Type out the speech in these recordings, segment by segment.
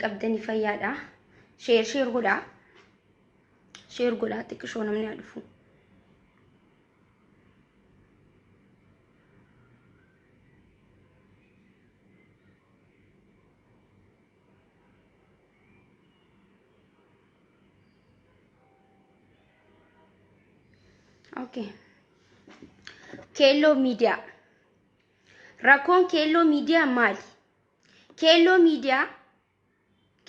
Qabdanii fayyaadha. Share share godhaa. Share godhaa xiqqishoo namni haa dhufu. Okay. Keelloo miidiyaa. Rakkoon keelloo miidiyaa maali? Keelloo miidiyaa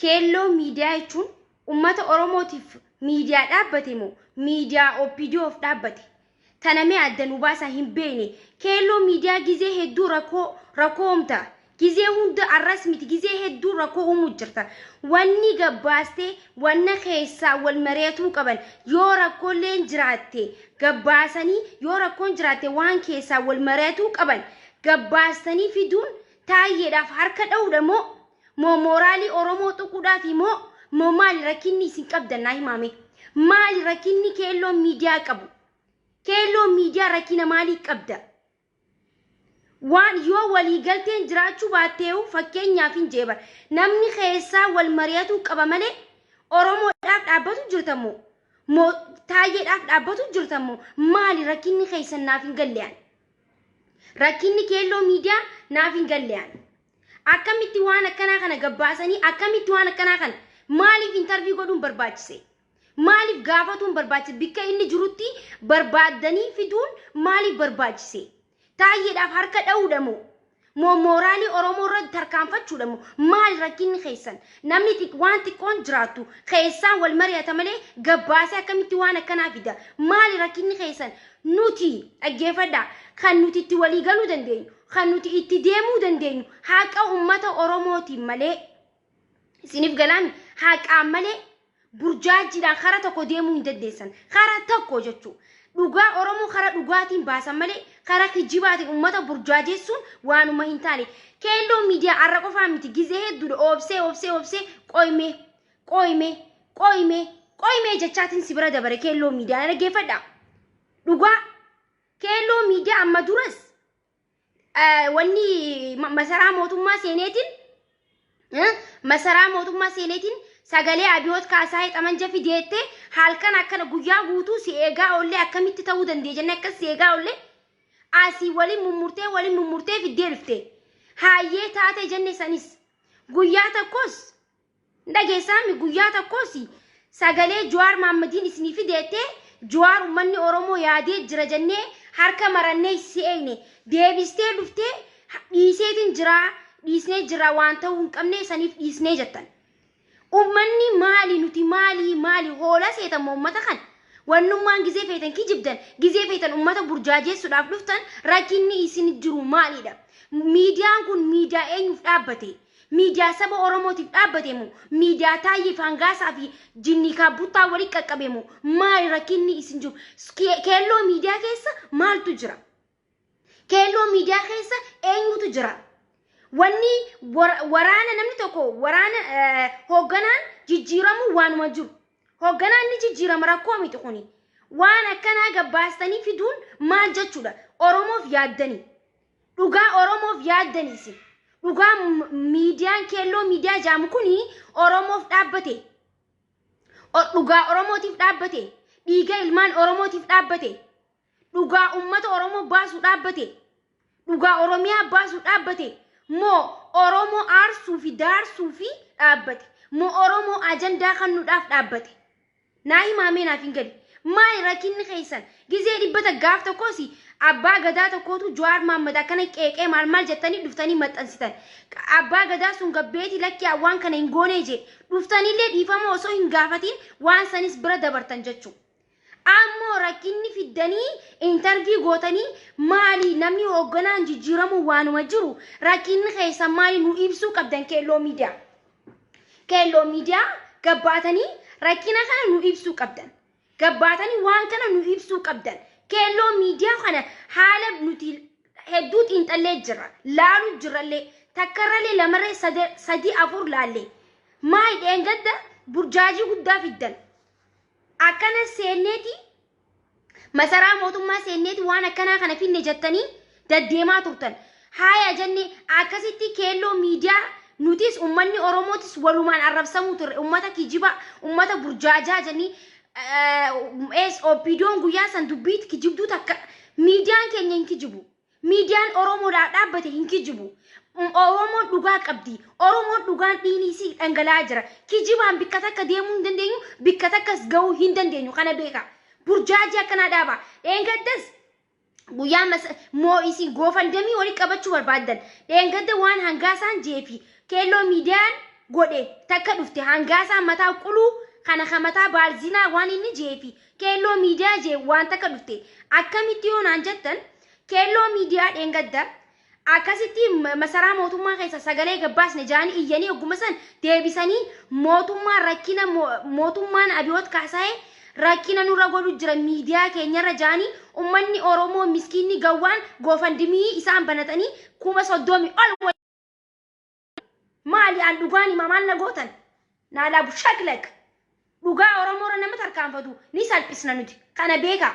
Keelloo miidiyaa jechuun uummata Oromootiif miidiyaa dhaabbate moo miidiyaa OPDOf dhaabbate? Tana mee adda nu baasaa hin beekne. Keelloo miidiyaa gizee hedduu rakkoo rakkoo uumta. Gizee hunda arras miti gizee hedduu rakkoo uumuu jirta. Wanni gabbaastee wanna keessaa wal mari'atuu qaban yoo rakkooleen jiraatte gabbaasanii yoo rakkoon jiraatte waan keessaa wal mari'atuu qaban gabbaastanii fiduun taayyeedhaaf harka dha'uudha moo moo mooraalii Oromoo tuquudhaafi moo moo maali rakkinni isin qabdan naa himaame. Maali rakkinni keelloon miidiyaa qabu? Keelloon miidiyaa rakkina maalii qabda? Waan yoo walii galteen jiraachuu baatteehu fakkeenyaaf hin jeebar. Namni keessaa wal mari'atuu qaba malee Oromoodhaaf dhaabbatu jirta moo moo taayyeedhaaf dhaabbatu jirta moo maali rakkinni keessan naaf hin galle ani. Rakkinni keelloo miidiyaa naaf hin galle ani. Akkamitti waan akkanaa kana gabbaasanii akkamitti waan akkanaa kana maaliif intarvii godhuun barbaachise? Maaliif gaafatuun barbaachise? Bikka inni jirutti barbaaddanii fiduun maaliif barbaachise? Taayyeedhaaf harka dha'uudha moo? Moo mooraalii Oromoo irra tarkaanfachuudha moo? Maali rakkinni keessan? Namni waan xiqqoon jiraattu keessaan wal mari'ata malee gabbaasee akkamitti waan akkanaa fida? Maali rakkinni keessan? Nuti dhaggeeffadhaa kan nuti itti walii galuu dandeenyu, kan nuti itti deemuu dandeenyu haqa uummata Oromootiin malee isiniif galaami haqaan malee burjaajiidhaan kara tokko deemuu hin dandeessan. Kara tokko jechuun dhugaa Oromoo kara dhugaatiin baasan malee kara kijibaatiin uummata burjaajessuun waanuma hin taane. Keelloo miidiyaa har'a qofaa miti gizee hedduudha oobsee oobsee oobsee qoyimee qoyimee qoyimee qoyimee jechaatiin si bira dabare keelloo miidiyaa dhaggeeffadha. Dhugaa keelloo miidiyaa amma duras wanni masaraa mootummaa seeneetiin masaraa mootummaa seeneetiin sagalee abiyoot kaasaa xamanja fideette halkan akkana guyyaa guutuu si eegaa oollee akkamitti ta'uu danda'e jennee akkas si eegaa oollee asii waliin mummurtee waliin mummurtee fiddee dhufte haayyee taate jenne sanis guyyaa tokkos dhageessaami guyyaa tokkos sagalee Jawaar Mahaammadiin isinii fideette Jawaar uummanni Oromoo yaadee jira jennee harka marannee si eegne deebistee dhuftee dhiiseetiin jiraa dhiisnee jira waan ta'uu hin qabne saniif dhiisnee jettan. Uummanni maali nuti maali maali hoola seetan uummata kana wannummaan gizee feetan kijibdan gizee feetan uummata burjaajessuudhaaf dhuftan rakkinni isin jiru maalidha? Miidiyaan kun miidiyaa eenyuuf dhaabbate? Miidiyaa saba Oromootiif dhaabbate moo miidiyaa Taayyee Fangaasaa fi Jinnii Kaabbuttaa walitti qaqqabe moo maali rakkinni isin jiru? Keelloo miidiyaa keessa maaltu jira? Keelloo miidiyaa keessa eenyutu jira? Wanni waraana namni tokko waraana hoogganaan jijjiiramu waanuma jiru. Hoogganaan ni jijjiirama rakkoo miti kuni. Waan akkanaa gabbaastanii fiduun maal jechuudha? Oromoof yaaddanii. Dhugaa Oromoof yaaddanii isin. Dhugaa miidiyaan keelloo miidiyaa jaamu kuni Oromoof dhaabbate. Dhugaa Oromootiif dhaabbate. Dhiiga ilmaan Oromootiif dhaabbate. Dhugaa uummata Oromoo baasuu dhaabbate. Dhugaa Oromiyaa baasuu dhaabbate. Moo Oromoo aarsuu fi daarsuu fi dhaabbate. Moo Oromoo ajandaa kennuudhaaf dhaabbate. Naa himaamee naaf hin galle. Maali rakkinni keessan? Gizee dhibbata gaaf tokkos abbaa gadaa tokkootu Jawaar Mahaammad akkana qeeqee maal maal jettanii dhuftanii maxxansitan. Abbaa gadaa sun gabbeeti lakki waan kana hin goonee jee dhuftaniillee dhiifama osoo hin gaafatiin waan sanis bira dabartan jechuudha. Ammoo rakkinni fiddanii intarvii gootanii maali namni hoogganaan jijjiiramu waanuma jiru rakkinni keessan maali nu ibsuu qabdan keelloo miidiyaa. Keelloo miidiyaa gabbaatanii rakkina kana nu ibsuu qabdan. Gabbaatanii waan kana nu ibsuu qabdan. Keelloo miidiyaa kana haala nuti hedduu xiinxallee jirra. Laaluu jirrallee takkarrallee lamarree sadii afur laallee. Maal dheengadda burjaajii guddaa fiddan. Akkana seenneeti masaraa mootummaa seenneeti waan akkanaa kana finne jettanii daddeemaa turtan. Haaya jenne akkasitti keelloo miidiyaa Nutis ummanni Oromootis walumaan arrabsamuu turre. Ummata kijibaa, ummata burjaajaa jennii OPDOn guyyaa san dubbii kijibduu takka miidiyaan keenya hin kijibu. Miidiyaan Oromoodhaaf dhaabbate hin kijibu. Oromoon dhugaa qabdi. Oromoon dhugaan dhiigni isii dhangala'aa jira. Kijibaan bikka takka deemuu hin dandeenyu, bikka takkas gahuu hin dandeenyu. Kana beeka. Burjaajii akkanaa dhaaba. Dheengaddas guyyaa moo isin GoFundMe walii qabachuu barbaaddan. Dheengadda waan hangaasaan jeefi keelloo miidiyaan godhe takka dhufte, hangaasaan mataa quluu kana ka mataa baalzinaa waan inni jeefi keelloo miidiyaa jee waan takka dhufte. Akkamitti yoo naan jettan, keelloo miidiyaa dheengadda akkasitti masaraa mootummaa keessa sagalee gabbaasne jaanii iyyanii, ogguma san deebisanii mootummaan rakkina, mootummaan Abiyoot Kaasaayee rakkina nurra godhu jira miidiyaa keenyarra jaanii, ummanni Oromoo miskiinni gawwaan GoFundMe isaan banatanii 30,000 ol. Maali, an dhugaan hima, maal na gootan? Naalaabu shaklak dhugaa Oromoorra nama tarkaanfatu ni salphisna nuti, kana beekaa.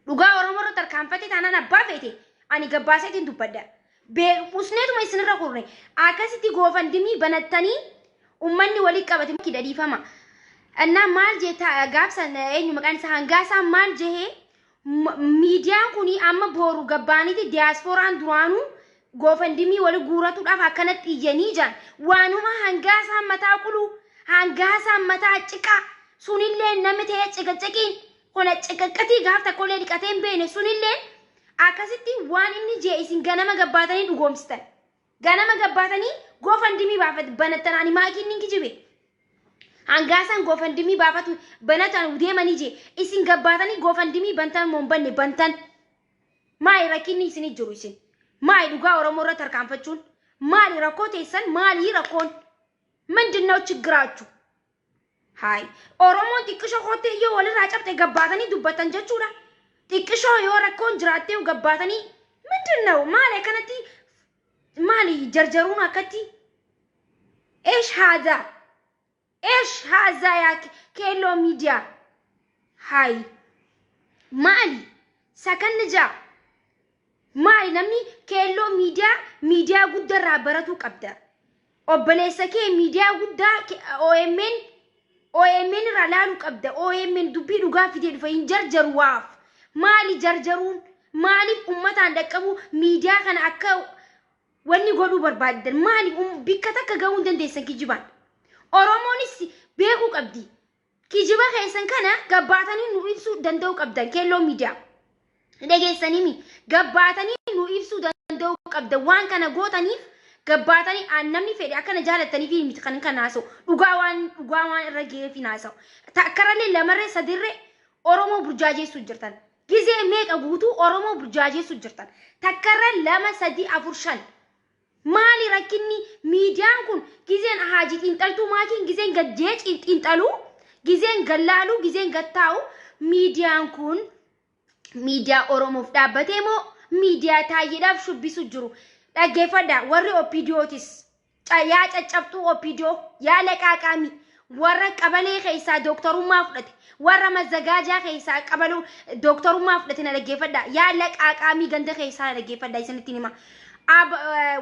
Dhugaa Oromoorra tarkaanfate taanaan abbaa feete ani gabbaaseetiin dubbadha. Usneetuma isinirra kurne akkasitti GoFundMe banattanii ummanni walii qabate dhadhiifama. Innaa maal jee gaafsan, eenyu maqaan isaa, hangaasaa maal jehee, miidiyaan kun amma booru gabbaaniiti diyaaspooraan duraanuu GoFundMe wali guuratuudhaaf akkanatti iyyanii jiran. Waanuma hangaasaan mataa quluu, hangaasaan mataa ciqaa sunillee namni ta'ee ciqiciqiin kuna ciqiqitii gaaf takkollee dhiqatee hin beekne sunillee akkasitti waan inni jee isin ganama gabbaatanii dhugoomsitan. Ganama gabbaatanii GoFundMe baafat banattan. Ani maakiin ni kijibe. Hangaasaan GoFundMe baafatu banatan deemanii jee isin gabbaatanii GoFundMe bantan moo hin banne? Bantan. Maali rakkinni isinii jiru isin? Maali dhugaa Oromoo irra tarkaanfachuun? Maali rakkoo teessan? Maali rakkoon? ምንድን ነው ችግራችሁ? Hayi, Oromoon xiqqishoo koottee yoo walirraa cabxe gabbaatanii dubbatan jechuudha. Xiqqishoo yoo rakkoon jiraattee gabbaatanii ምንድን ነው? Maali akkanatti, maali jarjaruun akkatti? إيش هذا؟ إيش هذا yaa keelloo miidiyaa? Hayi, maali sakanni jaa? Maali namni keelloo miidiyaa, miidiyaa guddarraa baratuu qabda. Obboleessa kee miidiyaa guddaa OMN, OMN irraa laaluu qabda. OMN dubbii dhugaa fidee dhufa, hin jarjaru waaf. Maali jarjaruun? Maaliif uummataan dhaqqabu miidiyaa kana akka wanni godhuu barbaaddan? Maali bikka takka gahuu hin dandeessan kijibaan? Oromoonis beekuu qabdi. Kijiba keessan kana gabbaatanii nu ibsuu danda'uu qabdan, keelloo miidiyaa. Dhageessanii gabbaatanii nu ibsuu danda'uu qabda. Waan kana gootaniif gabbaatanii namni fedhe akkana jaalattanii fi miti kan kan haasa'u, dhugaa waan dhugaa waan irra ga'eef hin haasa'u. Takkarallee lamarree sadirree Oromoo burjaajeessuu jirtan. Gizee meeqa guutuu Oromoo burjaajeessuu jirtan. Takkarra lama, sadi, afur, shan. Maali rakkinni miidiyaan kun? Gizeen haajii xiinxaltuu maakiin gizeen gajjee xiinxaluu, gizeen gallaaluu, gizeen gattaa'u, miidiyaan kun miidiyaa Oromoof dhaabbatee moo miidiyaa taayyeedhaaf shubbisu jiru? Dhaggeeffadha, warri OPDOtis, yaa caccabxuu OPDO, yaa laqaaqaami, warra qabalee keessaa dooktarummaa fudhate, warra mazzagaajaa keessaa qabaluu dooktarummaa fudhate, na dhaggeeffadha. Yaa laqaaqaamii ganda keessaa, na dhaggeeffadha, isinitti hima.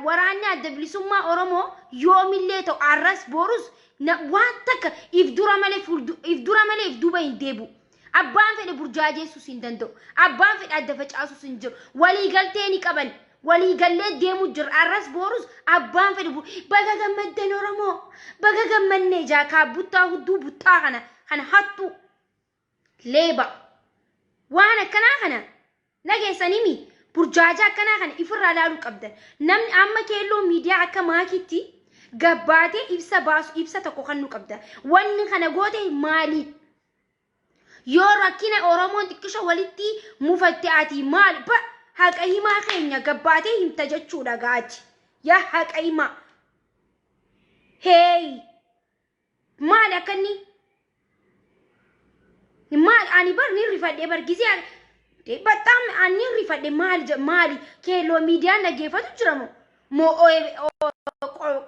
Waraanni Adda Bilisummaa Oromoo yoomillee ta'u, arras borus, waan takka if dura malee, if dura malee if duuba hin deebi'u. Abbaan fedhe burjaajeessuus hin danda'u. Abbaan fedhe adda facaasuus hin jiru. Waliigaltee ni qaban. Waliigallee deemuu jira. Arras borus abbaan fedhe baga gammaddan Oromoo. Baga gammannee jaakaa buttaa hudduu buttaa kana kana hattu leeba. Waan akkanaa kana dhageessanimi, burjaaja akkanaa kana ifirraa laaluu qabdan. Namni amma keelloo miidiyaa akka maakitti gabbaatee ibsa baasu, ibsa tokko kan nu qabda. Wanni kana goote maali? Yoo rakkina Oromoon xiqqisho walitti mufatte ati maal ba haqa himaa keenya gabbaatee himta jechuudha gaati. Yaa haqa himaa. Heey! Maali akkanni? Maal, ani bar ni rifadhe bar gizee በጣም ani rifadhe. Maali, maali keelloo miidiyaan dhaggeeffatu jira moo moo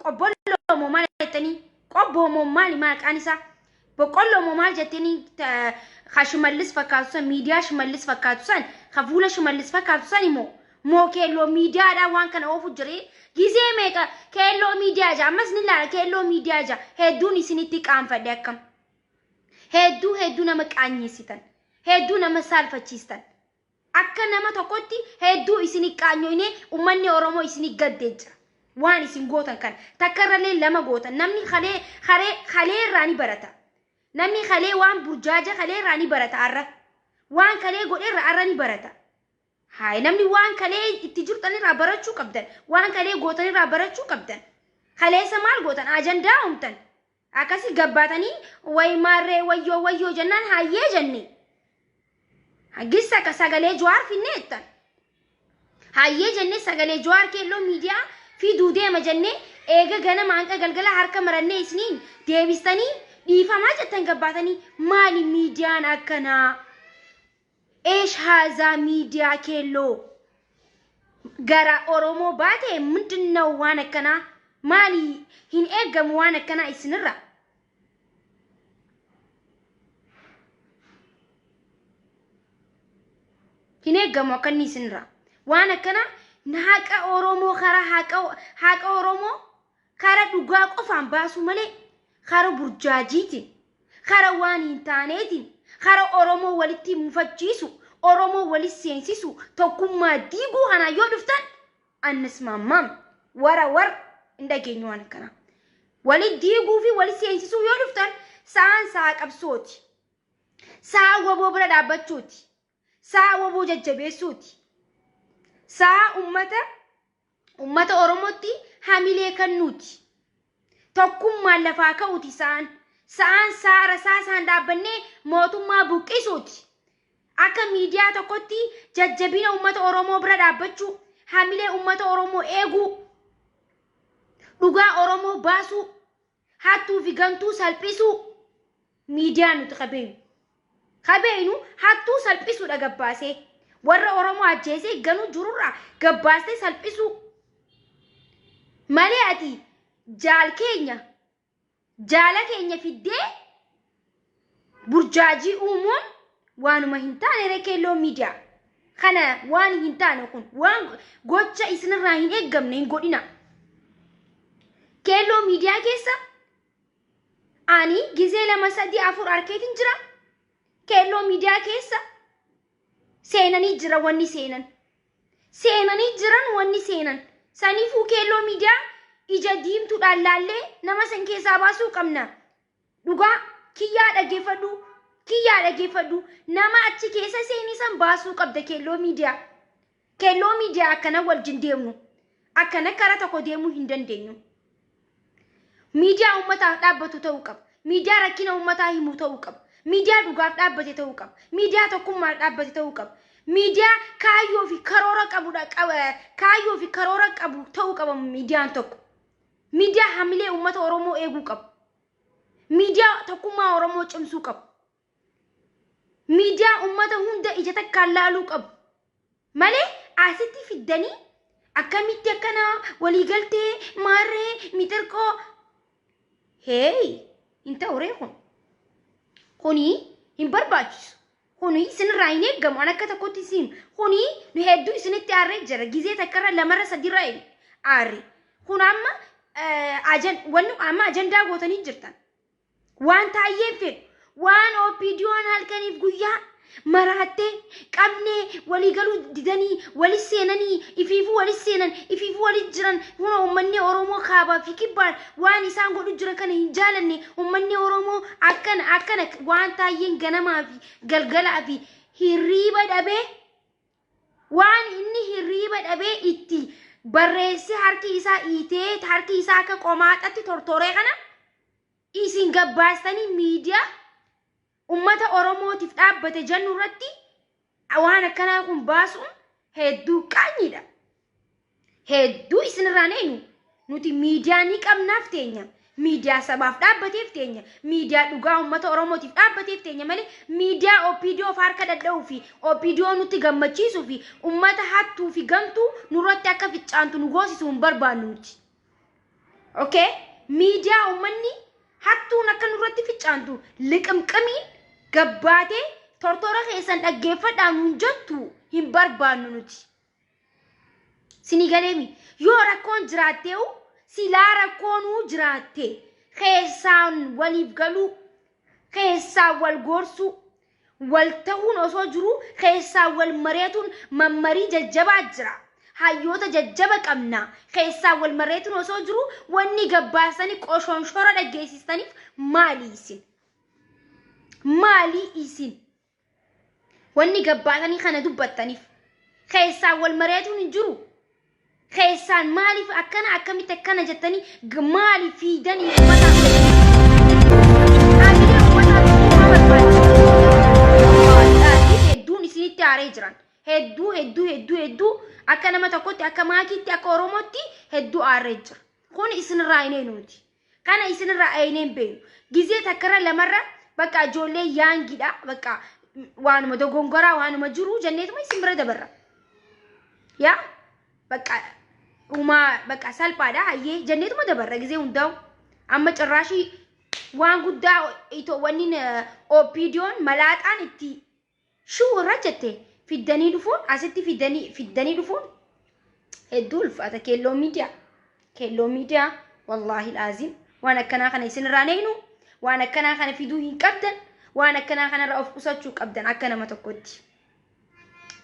qobbolloo moo maal jettanii, qobboo moo maali maqaan isaa, boqqolloo moo maal jettanii, ka Shimallis fakkaatu san, miidiyaa Shimallis fakkaatu san, ka fuula Shimallis fakkaatu san immoo Moo Keelloo Miidiyaadhaan waan kana oofu jire. Gizee meeqa Keelloo Miidiyaa jaa, ammas ni laala Keelloo Miidiyaa jaa. Hedduun isinitti qaanfadhe akkam. Hedduu hedduu nama qaanyeessitan. Hedduu nama saalfachiistan. Akka nama tokkotti hedduu isinii qaanyoyne, uummanni Oromoo isinii gaddee jira. Waan isin gootan kana takka irrallee lama gootan. Namni kalee kalee kalee irraa ni barata. Namni kalee waan burjaaja kalee irraa ni barata arra. Waan kalee godhe irraa arra ni barata. Haay, namni waan kalee itti jirtan irraa barachuu qabdan. Waan kalee gootan irraa barachuu qabdan. Kaleessa maal gootan? Ajandaa uumtan. Akkasii gabbaatanii wayi maarree wayyoo wayyoo jennaan hayyee jenne. Gissa akka sagalee Jawaar finnee jettan. Hayyee jennee sagalee Jawaar Keelloo Miidiyaa fiduu deema jennee eega ganama hanqa galgala harka marannee isiniin deebistanii dhiifamaa jettan gabbaatanii. Maali miidiyaan akkanaa? Eesh haazaa miidiyaa Keelloo? Gara Oromoo baate ምንድነው waan akkanaa? Maali, hin eeggamu waan akkanaa isinirra. Hin eeggamu akkanni isinirra. Waan akkanaa haqa Oromoo karaa haqa Oromoo karaa dhugaa qofaan baasuu malee karaa burjaajiitiin, karaa waan hin taaneetiin, karaa Oromoo walitti mufachiisu, Oromoo walitti seensisu, tokkummaa diiguu kanaa yoo dhuftan annas maammaam wara war hin dhageenyu waan akkanaa. Walitti diiguu fi walitti seensisuu yoo dhuftan, sa'aan sa'a qabsooti. Sa'a WBO bira dhaabbachuuti. Sa'a WBO jajjabeessuuti. Sa'a ummata Oromootti hamilee kennuuti. Tokkummaan lafaa ka'uuti sa'aan. Sa'aan sa'a rasaasaan dhaabbannee mootummaa buqqisuuti. Akka miidiyaa tokkotti jajjabina ummata Oromoo bira dhaabbachuu, hamilee ummata Oromoo eeguu, dhugaa Oromoo baasuu, hattuu fi gantuu salphisuu miidiyaa nuti qabeenu. Qabeenu hattuu salphisuudha gabbaasee. Warra Oromoo ajjeesee ganuu jirurraa gabbaasee salphisuu. Malee ati jaal keenya jaala keenya fiddee burjaajii uumuun waanuma hin taane. Keelloo Miidiyaa kana waan hin taane kun, waan gocha isinirraa hin eeggamne hin godhina. Keelloo Miidiyaa keessa ani gizee lama, sadii, afur arkeetiin jira. Keelloo Miidiyaa keessa seenanii jira wanni seenan. Seenanii jiran wanni seenan. Saniifuu Keelloo Miidiyaa ija diimtuudhaan laallee nama san keessaa baasuu qabna. Dhugaa kiyyaa dhaggeeffadhu. Kiyyaa dhaggeeffadhu. Nama achi keessa seenii san baasuu qabda, Keelloo Miidiyaa. Keelloo Miidiyaa akkana wajjin deemnu. Akkana karaa tokko deemuu hin dandeenyu. Miidiyaa uummataaf dhaabbatu ta'uu qaba. Miidiyaa rakkina uummataa himu ta'uu qaba. Miidiyaa dhugaaf dhaabbate ta'uu qaba. Miidiyaa tokkummaaf dhaabbate ta'uu qaba. Miidiyaa kaayyoo fi karoora qabudha. Kaayyoo fi karoora qabu ta'uu qaba miidiyaan tokko. Miidiyaa hamilee uummata Oromoo eeguu qabu. Miidiyaa tokkummaa Oromoo cimsuu qabu. Miidiyaa uummata hunda ija takkaan laaluu qabu. Malee asitti fiddanii akkamitti akkana waliigaltee maarree mixirqoo, heey, hin ta'u ree kun. Kuni hin barbaachisu. Kuni isinirraa hin eeggamu. An akka tokkotti isin kuni nu hedduu isinitti aarree jira. Gizee takkarra, lamarra, sadiirra aarre. Kun amma wanni amma ajandaa gootanii jirtan. Waan taayyeen fedhu, waan OPDOn halkaniif guyyaa maraattee qabnee waliigaluu didanii walis seenanii, ifiifuu walis seenan, ifiifuu walis jiran. Huna uummanni Oromoo kaabaa fi kibbaan waan isaan godhu jiran kana hin jaalanne. Uummanni Oromoo akkana akkana, waan taayyeen ganamaa fi galgalaa fi hirriiba dhabee, waan inni hirriiba dhabee itti barreessee harki isaa hiitee, harki isaa akka qomaaxatti tortoree kana isin gabbaastanii miidiyaa ummata Oromootiif dhaabbate jennu irratti waan akkanaa kun baasuun hedduu qaanyiidha. Hedduu isinirraan eenyu nuti miidiyaa ni qabnaaf teenya. Miidiyaa sabaaf dhaabbateef teenya. Miidiyaa dhugaa uummata Oromootiif dhaabbateef teenya malee miidiyaa OPDO harka dhadha'uu fi OPDO nutti gammachiisuu fi uummata hattuu fi gamtuu nurratti akka ficcaantu nu goosisu hin barbaannu nuti. Okay? Miidiyaa uummanni hattuun akka nurratti ficcaantu liqimqimiin gabbaatee tortora keessan dhaggeeffadhaa nuun jettu hin barbaannu nuti. Sinii galeemi yoo rakkoon jiraatteewu silaa rakkoonuu jiraatte keessaan waliif galuu, keessaan wal gorsuu, wal ta'uun osoo jiruu keessaan wal mareetuun mammarii jajjabaa jira. Hayyoota jajjaba qabna. Keessaan wal mareetuun osoo jiruu wanni gabbaasanii qoshonshora dhaggeessistaniif maali isin? Maali isin? Wanni gabbaasanii kana dubbattaniif keessaan wal mareetuun hin jiru. Keessaan maaliif akkana akkamitti akkana jettanii maaliif fiidanii uummataaf hamilee uummataaf bu'aa barbaachisa. Hedduun isinitti aaree jiran. Hedduu hedduu hedduu hedduu akka nama tokkotti, akka maakiitti, akka Oromootti hedduu aarree jira. Kun isinirraa hin eenyuuti. Kana isinirraa eenyee hin beeknu. Gizee takkarra lamarra bakka ijoollee yaangidha. Bakka waanuma dogongoraa waanuma jiru jenneetuma isin bira dabarra. Yaa bakka uumaa bakka salphaadha hayyee jenneetuma dabarra gizee hundaa'u. Amma cirraashii waan guddaa itoo wanni OPDOn malaaxaan itti shuu irra jette fiddanii dhufuun asitti fiddanii dhufuun hedduu ulfaata. Keelloo miidiyaa, keelloo miidiyaa, wallaahi laazim waan akkanaa kana isinirraa neeynu, waan akkanaa kana fiduu hin qabdan, waan akkanaa kanarraa of qusachuu qabdan. Akka nama tokkotti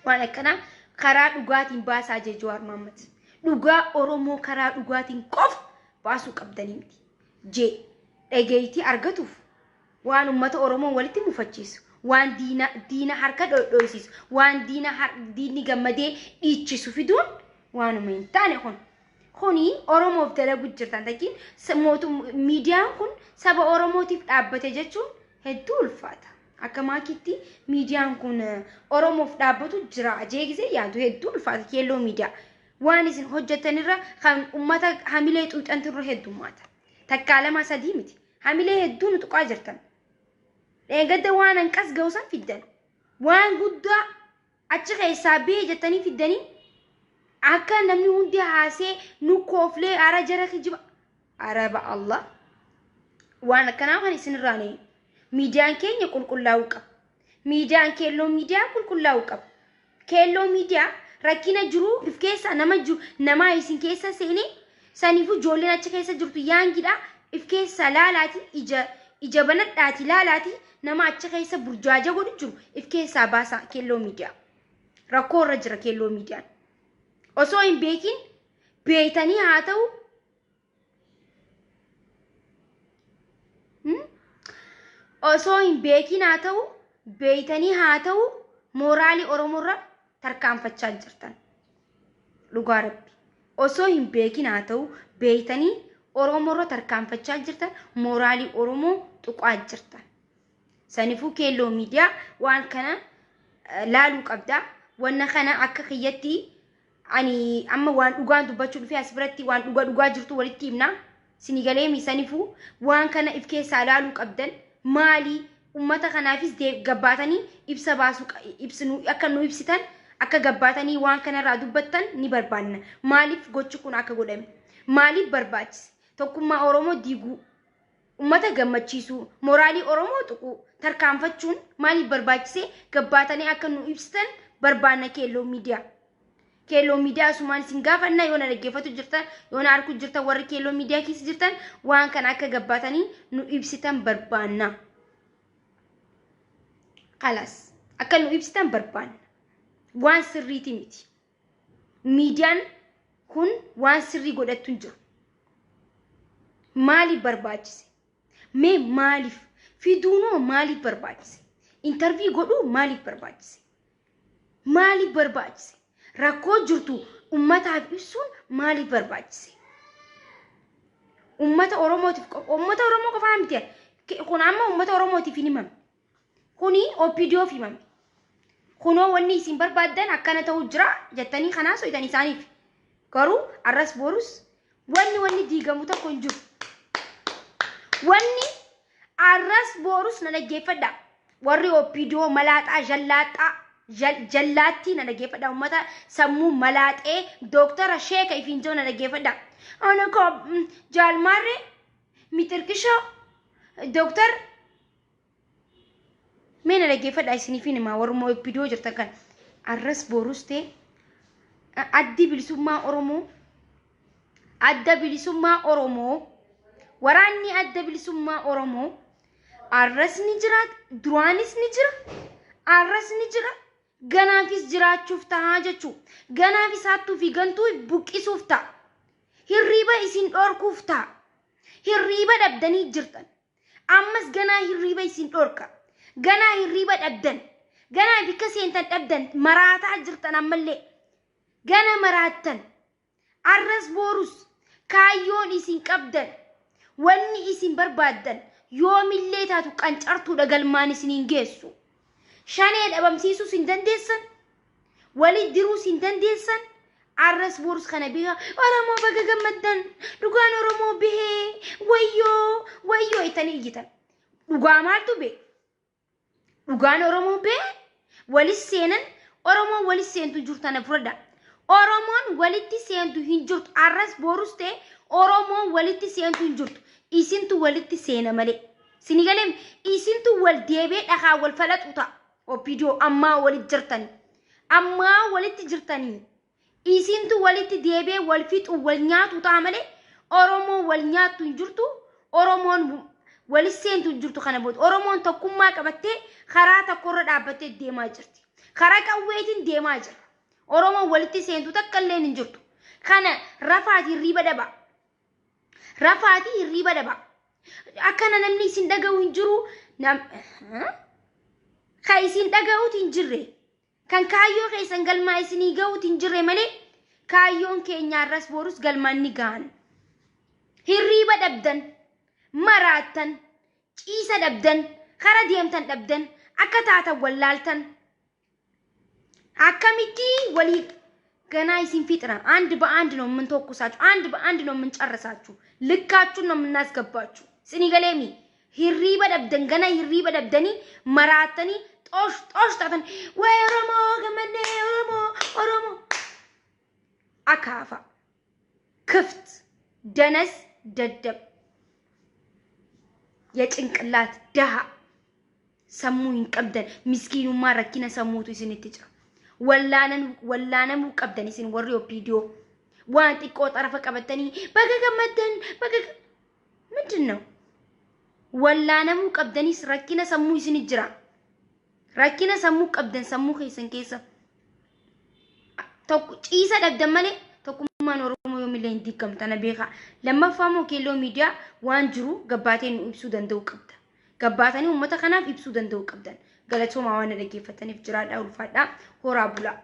waan akkanaa karaa dhugaatiin baasaa jee Jawaar Mohammad. Dhugaa Oromoo karaa dhugaatiin qofa baasuu qabdanii miti jee dhageeytii argatuuf waan ummata Oromoo walitti mufachiisu, waan diina harka dhodhoysiisu, waan diina diinni gammadee dhiichisu fiduun waanuma hin taane. Kun kuni Oromoof dalagu jirtan takkiin mootum miidiyaan kun saba Oromootiif dhaabbate jechuun hedduu ulfaata. Akka maakitti miidiyaan kun Oromoof dhaabbatu jira jee gisee yaadu hedduu ulfaata. Keelloo miidiyaa, waan isin hojjetanirra kan ummata hamilee xuuxantirra heddummaata. Takkaa lama sadii miti. Hamilee hedduu nu tuqaa jirtan. Dheengadda waan hanqas ga'u san fiddan. Waan guddaa achi keessaa bee jettanii fiddanii akka namni hundi haasee nu kooflee ara jara kijiba. Araba Allah. Waan akkanaa kan isinirraa neeyu. Miidiyaan keenya qulqullaa'uu qaba. Miidiyaan keelloo miidiyaa qulqullaa'uu qaba. Keelloo miidiyaa, rakkina jiru if keessa nama jiru namaa isin keessa seenee saniifuu ijoolleen achi keessa jirtu yaangidha. If keessa laalaati, ija banadhaati laalaati, nama achi keessa burjaaja godhu jiru if keessaa baasaa. Keelloo miidiyaa. Rakkoo irra jira keelloo miidiyaan. Osoo hin beekin beeytanii haa ta'u, osoo hin beekin haa ta'u, beeytanii haa ta'u, mooraalii Oromoorra tarkaanfachaa jirtan. Dhugaa Rabbi. Osoo hin beekin haa ta'u, beeytanii Oromoorra tarkaanfachaa jirtan, mooraalii Oromoo tuqaa jirtan. Sanifuu keelloo miidiyaa waan kana laaluu qabda. Wanna kana akka kiyyatti ani amma waan dhugaan dubbachuu dhufee as biratti waan dhugaa dhugaa jirtu walitti himna. Sini galee sanifuu waan kana if keessaa laaluu qabdan. Maali ummata kanaafis gabbaatanii ibsa baasuu ibsinu, akka nu ibsitan, akka gabbaatanii waan kanarraa dubbattan ni barbaanna. Maaliif gochi kun akka godhame? Maaliif barbaachise? Tokkummaa Oromoo diiguu, ummata gammachiisuu, mooraalii Oromoo tuquu, tarkaanfachuun maaliif barbaachise? Gabbaatanii akka nu ibsitan barbaanna keelloo miidiyaa. Keelloo miidiyaa, asumaan isin gaafanna, yoo na dhaggeeffatu jirtan, yoo na arguu jirtan, warri keelloo miidiyaa keessa jirtan waan kana akka gabbaatanii nu ibsitan barbaanna. Kalaas akka nu ibsitan barbaanna. Waan sirriiti miti. Miidiyaan kun waan sirrii godhattu hin jiru. Maaliif barbaachise? Mee maaliif? Fiduunoo maaliif barbaachise? Interview godhuu maaliif barbaachise? Maaliif barbaachise? Rakkoo jirtu ummataaf ibsuun maaliif barbaachise? Ummata Oromootiif, ummata Oromoo qofaa miti. Kun amma ummata Oromootiif hin himamne. Kuni OPDOf himame. Kunoo wanni isin barbaaddan akkana ta'uu jira jettanii kanaa so'itan isaaniif. Garuu arras borus wanni diigamu tokko hin jiru. Wanni arras borus, na dhaggeeffadha. Warri OPDO malaaxaa jallaaxaa jallaattii, na dhaggeeffadha. Uummata sammuu malaaxee dooktara sheeka ifiin jiru, na dhaggeeffadha. Ani koo jaalmaarree mixirqishoo dooktar, mee na dhaggeeffadha, isiniifin himaa. Warruma OPDO jirtan kan arras borus ta'e Addi Bilisummaa Oromoo, Adda Bilisummaa Oromoo, waraanni Adda Bilisummaa Oromoo arras ni jira, duraanis ni jira, arras ni jira, ganaafis jiraachuuf tahaa jechuu. Ganaafis hattuu fi gantuu buqqisuuf ta'a. Hirriiba isin dhorkuuf ta'a. Hirriiba dhabdanii jirtan. Ammas ganaa hirriiba isin dhorka. Ganaa hirriiba dhabdan. Ganaa bikka seentan dhabdan, maraataa jirtan ammallee. Gana maraattan. Arras boorus kaayyoon isin qabdan, wanni isin barbaaddan yoomillee taatu qancartuudha, galmaan isiniin geessu. Shanee dhabamsiisuus hin dandeessan. Walit diruus hin dandeessan. Arras boorus kana beeka. Oromoo baga gammaddan. Dhugaan Oromoo bahee, wayyoo wayyoo ittanii iyyitan. Dhugaa maaltu bee? Dhugaan Oromoo bee walis seenan, Oromoon walis seentu jirtu tana fudhadha. Oromoon walitti seentu hin jirtu. Arras boorus ta'e Oromoon walitti seentu hin jirtu. Isintu walitti seena malee. Sini galee, isintu wal deebee dhakaa wal falaxu ta'a. OPDO ammaa walitti jirtanii. Ammaa walitti jirtanii. Isintu walitti deebee wal fixu, wal nyaatu ta'a malee Oromoon wal nyaattu hin jirtu. Oromoon walis seentu hin jirtu kana booda. Oromoon tokkummaa qabattee karaa tokkorra dhaabbattee deemaa jirti. Karaa qawweetiin deemaa jira. Oromoon walitti seentu takka illee hin jirtu. Kana rafaati hirriiba dhaba. Rafaati hirriiba dhaba. Akkana namni isin dhaga'u hin jiru. Kan isin dhaga'uuti hin jirre. Kan kaayyoo keessan galmaa isinii ga'uuti hin jirre malee kaayyoon keenyaarras borus galmaan ni gahan. Hirriiba dhabdan, maraattan, ciisa dhabdan, kara deemtan dhabdan, akka taatan wallaaltan. Akkamitti walii ገና isin fixna. አንድ በአንድ ነው የምንተኩሳችሁ። አንድ በአንድ ነው የምንጨርሳችሁ። ልካችሁን ነው የምናስገባችሁ። Sini galeemi, hirriiba dhabdan, gana hirriiba dhabdanii maraattanii xoosh xoosh taatan. Way Oromoo gammadee, Oromoo Oromoo akaafa ክፍት ደነስ ደደብ የጭንቅላት ድሃ sammuu hin qabdan. Miskiinummaa rakkina sammuutu isinitti jira. Wallaanamuu qabdan isin warri OPDO. Waan xiqqoo xarafa qabatanii baga gammaddan baga ምንድን ነው? Wallaanamuu qabdanis rakkina sammuu isinit jira. Rakkina sammuu qabdan, sammuu keessan keessa tokko ciisa dhabdan malee tokkummaan Oromoo yoomillee hin diigamtu, tana beekaa. Lammaffaa immoo Keelloo Miidiyaa waan jiru gabbaatee nu ibsuu danda'u qabda. Gabbaatanii uummata kanaaf ibsuu danda'u qabdan. Galatoomaa, waan dhaggeeffataniif jiraadhaa, ulfaadhaa, horaa bulaa.